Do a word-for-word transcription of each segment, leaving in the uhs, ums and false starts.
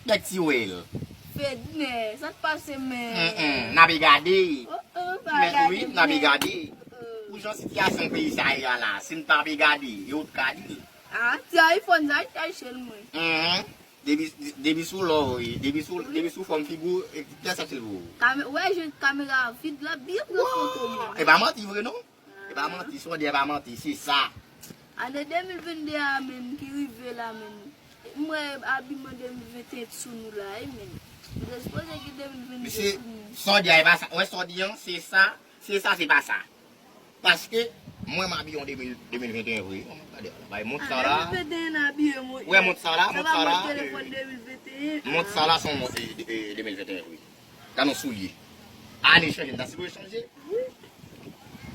Nèg ti wè l. Fednè, sa k pase men? Mm, mm, n ape gade. Oh, oh, pa Men gade wi, n ape men. Gade. Oh. Pou jan sitiyasyon peyi sa ye a la, si n pa pe gade, yo t ka di l. Ah, ti iPhone sa, ta chèl mwen. Mhm. Depi, depi sou lò, wi. Depi sou, depi sou fòm figi w, e, tè sa ti l pou ou. Kame, wè, je kamera vid la, byen pran foto mwen. E pa manti vre non. E pa manti, Sondya, e pa manti, se sa. Ane de mil venn de a menm ki rive la menm. M wè abiman de mil venn de en sou nou la, wi menm. M te sipoze gen de mil venn de Mesye, sou nou. Sondya, e pa sa. Wè Sondya, se sa, se sa, se pa sa. Paske, mwen m abiye an de mil, de mil venn de en vre. Gade la, bay mont sa la. Ah, de mil venn de en abiye mwen. Wè mont sa la, mont sa la. Telefòn de mil venn de en. Mont sa la se yon mont de, de, de mil venn de en vre. Gade yon soulye. Ane chanje, m ta sipoze chanje.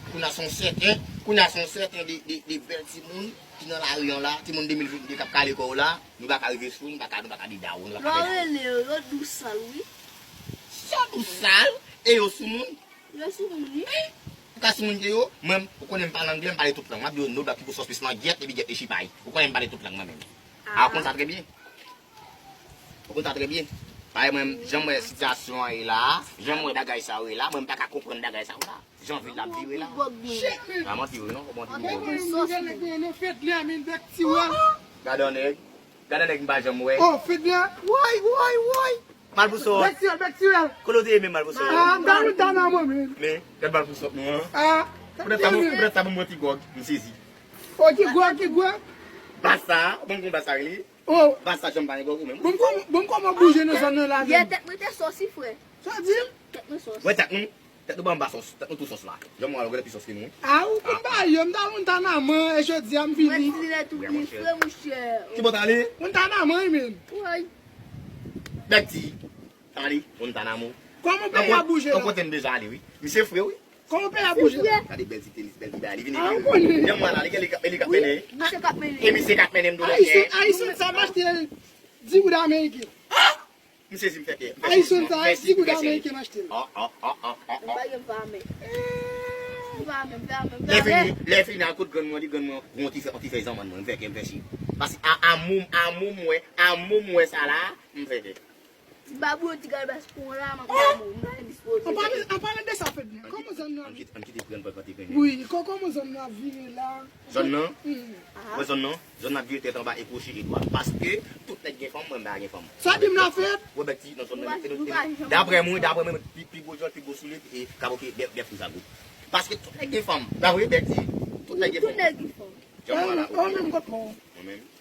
Kounye a se yon sèten, kounye a se yon sèten de, de, de bèl timoun ki nan lari an la, timoun de mil venn de k ap kale kò yo la, nou pa ka rive sou, nou pa ka, nou pa ka di dawon, nou pa ka Lò di dawon. Rele yo, yo dous sal, wi. Sa dous sal, e yo sou moun. Yo sou moun, wi. Ou ka sou moun ke yo, mwen, ou konnen m pale anglè, m pale tout lang. M ap di yo no black people sauce pis langyèt, epi gyèt e chipay. Ou konnen m pale tout lang mwen menm. A, ou konn sa trè byen. Ou konn sa trè byen. Paske mwen, jan m wè sitiyasyon an ye la, jan m wè bagay sa yo ye la, mwen m pa ka konprann bagay sa yo la. Jan vil la ap vire la. Pa manti vre non, ou bon ti Mwen bougon. mwen sòs mwen. Gade yon nèg, gade yon nèg m pa janm wè. Oh, Fedna. Woy, woy, woy. Malpousòt, Bèk tirèl, bèk tirèl. Kote w te ye menm Malpousòt? Ah, m ta, m ta nan mwen menm. Men, gad Malpousòt nou an. Ah, Poutèt sa pou, poutèt sa pou m wè ti gwòg, m sezi. Oh, ki gwòg, ki gwòg. Basa, ou bon konn basa rele? Oh, Basa janm pa gen gwòg ou menm. bon, kòman, bon, kòman bouje nan zòn nan la Yè menm? Tèt mwen te sòsi, frè. Sa di m? Tèt mwen sòsi. Wè tèt nou, tèt nou pa anba sòs, tèt nou tou sòs la. Janm wè alò gade pi sòs ke nou. Ah, ou konn ba yo, m ta, m ta nan mwen, e jodi a m Mwen vini. ti lè tou byen frè, monchè. Ki bò t ale? M ta nan mwen, men. Woy. Bèk ti. Tande, moun ta nan mou. Kòman peyi a bouje Yon la? Kote m deja ale, wi. Misye fre, wi. Kòman peyi a bouje la? Gade bèl ti tenis, bèl ti bagay, li vin Ah, ou epi. konnen. Janm wè la, li gen, li ka, li ka mennen. Misye k ap mennen. E misye k ap mennen m dou Ayisyen, lòt. Ayisyen sa m achte l di goud ameriken. M sezi m fè kè. Ayisyen sa, di goud ameriken m achte l. Oh, oh, oh, oh, oh, M oh. pa gen pa men. M pa men, m pa men, m Lè pa men. Fini, lè Fini al kot grann mwen, di grann mwen, gon ti fè, ti fè zanmann mwen, m fè kè, m fè chi. Paske a, a moun, a moun mwen, a moun mwen sa la, m fè kè. Ti babou yo ti kalbas pou la, m ap ba mou, m pa dispoze. An palan, an palan de sa, Fedna, kòman zòn nan? Ann kite, ann kite pran pran pran pran. Wi, kò-, kòman zòn nan ap vire la? Zòn nan? Hmm. Wè zòn nan? Zòn nan ap vire tèt anba e kwochi e dwat. Paske tout nèg gen fanm, mwen m pa gen fanm. Sa di m la fèt? Wè bèk ti nan zòn nan. Nou pa, nou pa janm Daprè mwen, daprè mwen, pi, pi gwo djòl, pi gwo soulye, e kaboke dè, dè fou zago. Paske tout nèg gen fanm. Daprè bèk ti, tout nèg gen Tout fanm. Nèg gen fanm. Janm wè la. Oh, menm kot mwen. Mwen menm.